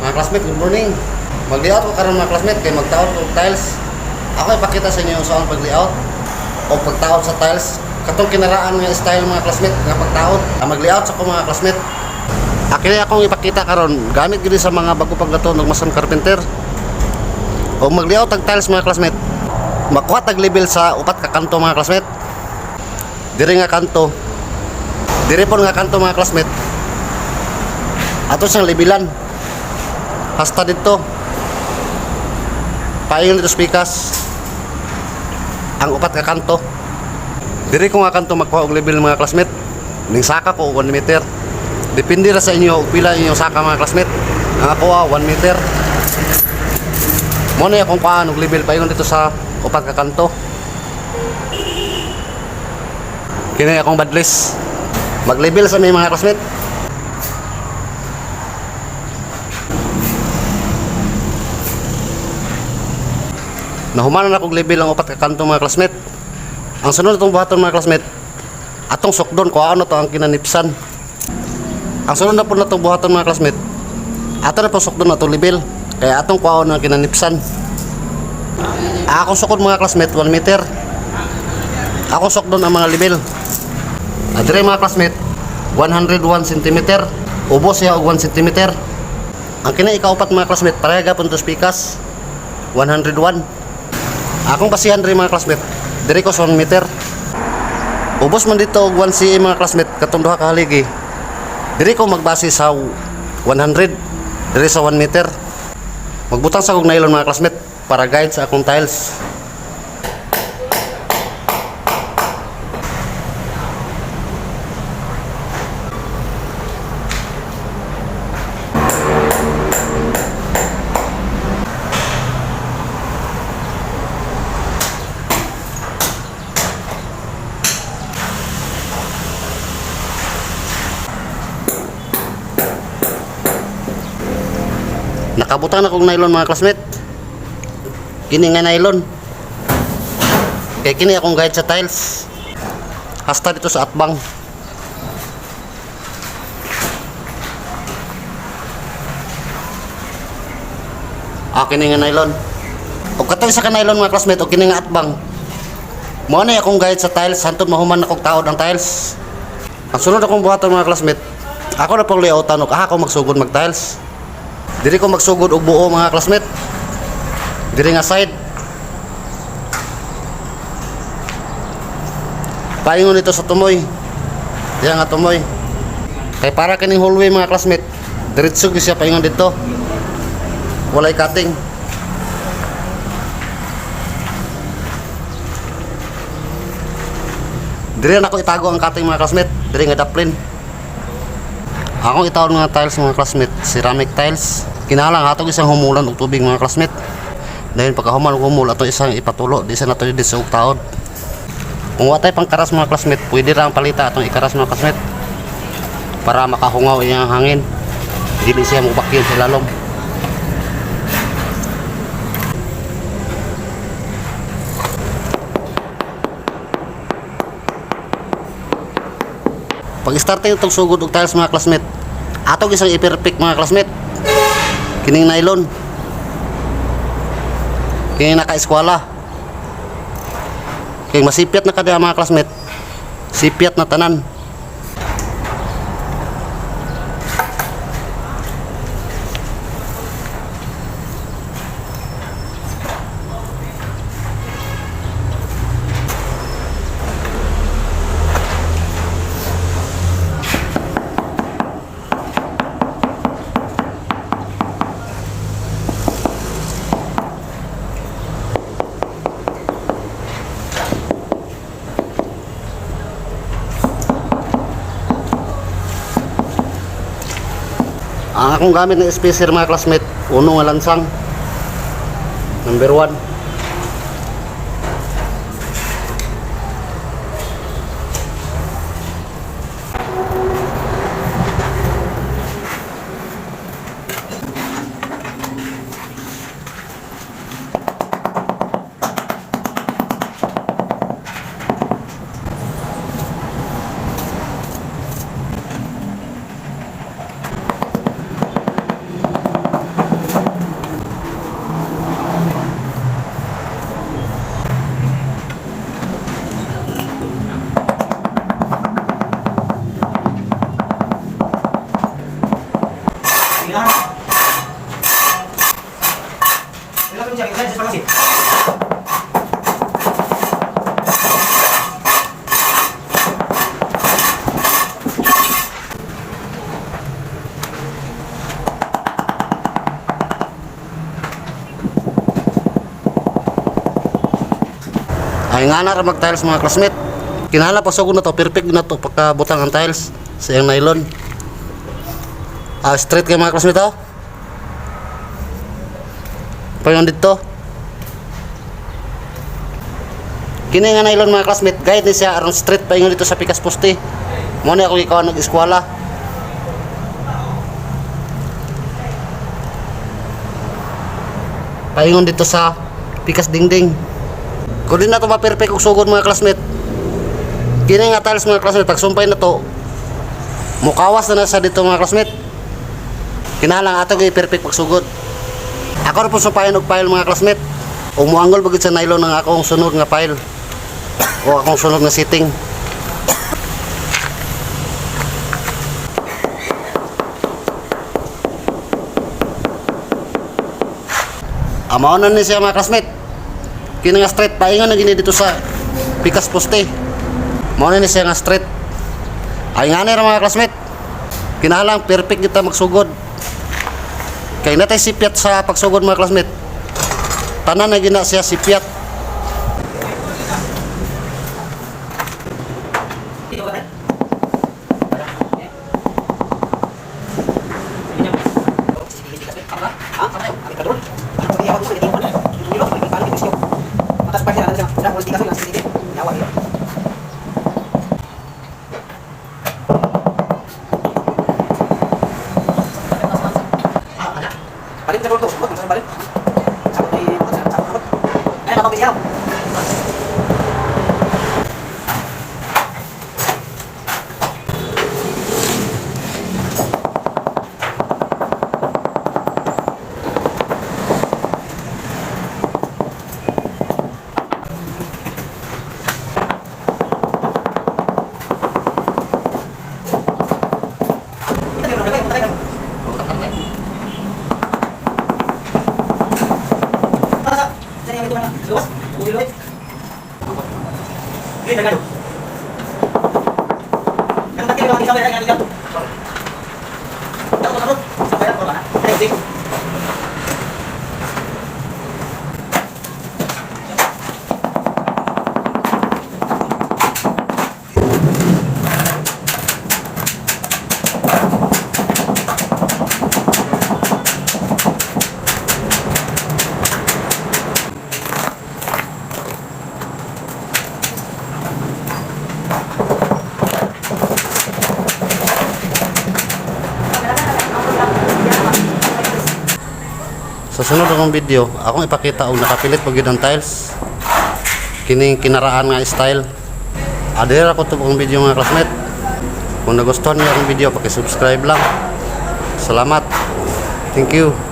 Mga classmate, good morning. Mag-layout ko karon, mga classmate, kay magtaod ko og tiles. Ako ipakita sa inyo sa ang pag-layout o pagtaod sa tiles. Katong kinaraan nga style, mga classmate, nga pagtaod. Mag-layout sa ko, mga classmate. Akini akong ipakita karon, gamit gid sa mga bago paglato ng mason, carpenter. O mag-layout og tiles, mga classmate. Makuha tag level sa upat ka kanto, mga classmate. Diri nga kanto. Diri pon nga kanto, mga classmate. Ato siyang levelan. Hasta dito. Paingon dito sa pikas. Ang upat ka kanto. Diri ko nga kanto magkuha og level, mga classmate. Ning saka ko 1 meter. Depende ra sa inyo og pila inyong saka, mga classmate. Ang ako 1 meter. Mo na akong kuhaan og level paingon dito sa upat ka kanto. Kini akong badlis. Mag-level sa may, mga classmate. Nahumanan akong level ang upat ka kanto, mga classmate. Ang sunod atong buhaton, mga classmate, atong sukdon kung ano to ang kinanipsan. Ang sunod na po natong buhaton, mga classmate, ato na po sukdon atong level. Kaya atong kuhaon ang kinanipsan. Ako sukod, mga classmate, 1 meter. Ako sukdon ang mga level. Adre, mga classmate, 101 cm. Ubos siya og 1 cm. Ang kini ikaupat, mga classmate, pareha gapon to pikas. 101. Akong basihan rin, mga classmate, diri ko sa 1 meter. Ubos man dito og 1 cm, mga classmate, katong duha ka haligi. Diri ko magbase sa 100, diri sa 1 meter. Magbutang sa kog nylon, mga classmate, para guide sa akong tiles. Nakabutang na kog nylon, mga classmate. Kini nga nylon. Kay kini akong guide sa tiles. Hasta dito sa atbang. Kini nga nylon. Og katong isa ka nylon, mga classmate, og kini nga atbang. Mao na akong guide sa tiles hantod mahuman akong taod ang tiles. Ang sunod akong buhaton, mga classmate, ako na pong layoutan og ako magsugod mag tiles. Diri ko magsugod og buo, mga classmate. Diri nga side. Paingon nito sa tumoy. Diya nga tumoy. Kay para kining hallway, mga classmate. Diretso gyud siya paingon dito. Walay cutting. Diri na ako itago ang cutting, mga classmate. Diri nga daplin. Akong itawag mga tiles, mga classmate, ceramic tiles. Kinahanglan atong isang humulan og tubig, mga classmate. Dahil pagkahuman og humul, ato isang ipatulo, di sa nato di sa taod. Kung wa tay pangkaras, mga classmate, pwede ra ang palita atong ikaras, mga classmate. Para makahungaw iyang hangin. Dili siya mobakyon sa lalom. Pag starting itong sugod og tiles, mga classmate, atong isang i-perfect, mga classmate. Kining nylon. Kini naka-eskwala. Kay masipyat na kada, mga classmate. Sipyat na tanan. Ang akong gamit na spacer, mga classmate, uno nga lansang. Number 1. Ay nga na ra mag tiles, mga classmate. Kinahanglan pasugod na to, perfect na to pagkabutang ang tiles sa iyang nylon. Ah, straight kay, mga classmate, oh. Payon dito. Kini nga nylon, mga classmate, guide ni siya aron straight paingon dito sa pikas poste. Mo ni ako ikaw nag-eskwela. Paingon dito sa pikas dingding. Kung di na ito ma-perfect og sugod, mga classmate. Kini nga tiles, mga classmate, pagsumpay na to, mukawas na na sa dito, mga classmate. Kinahanglan ato i-perfect pagsugod. Ako ra po sumpayan og pile, mga classmate. Umuangol bagid sa nylon ang akong sunod nga pile o akong sunod nga sitting. Amao na ni siya, mga classmate. Kini nga straight paingon na gini dito sa pikas poste. Mao na ni siya nga straight. Ay nga ni ra, mga classmate. Kinahanglan perfect kita magsugod. Kay natay sipyat sa pagsugod, mga classmate. Tanan na gina siya sipyat. Sa sunod akong video, akong ipakita og nakapilit pag ang tiles. Kining kinaraan nga style. Adira ko to akong video, mga classmate. Kung nagustuhan niyo akong video, paki-subscribe lang. Salamat. Thank you.